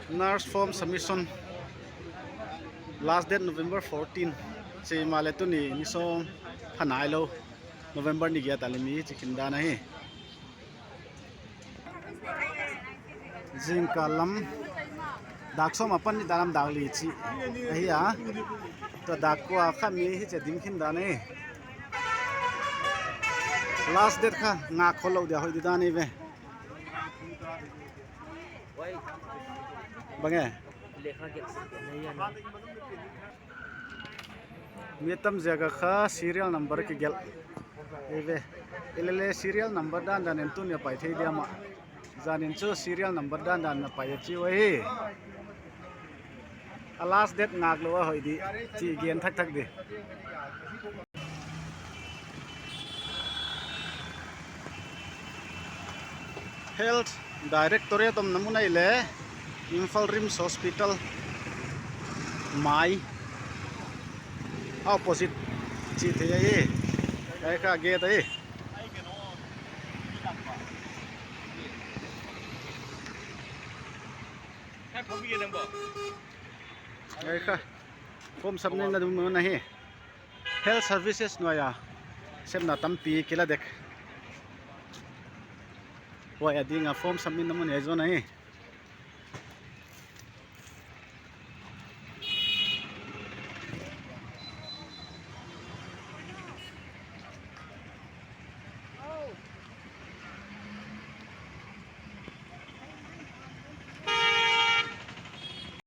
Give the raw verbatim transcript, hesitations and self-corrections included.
Nurse form submission last date November fourteen. Chi mahleh tuni ni sawm pha nailou, November ni giat a leh mi chi khin dan ahi. Zingkal lam dak sawm apan nidan lam dak li chih ahi a. Tua dak kua kha mi hichi a dim khin dan ahi. Last date kha ngak khollou dia hoih di dan ahi ve. Bang e? Mi tam ziak a kha serial number kigelh. Ei ve. Ei lele serial number dandan in tuni a pai thei diam a. Zan in chu serial number dandan in a pai a chi uh ahi. A last date ngak lou a hoih di. Chi gen thakthak di. Health Directorate omna mun ahihleh Imphal RIMS Hospital mai a opposite chih theih ahi. Hiai kha gate ahi. Hiai kha form submit na mun ahi. Health services nuai a sepna tampi kila dek. Huai a ding a form submit na mun hiai zaw ahi.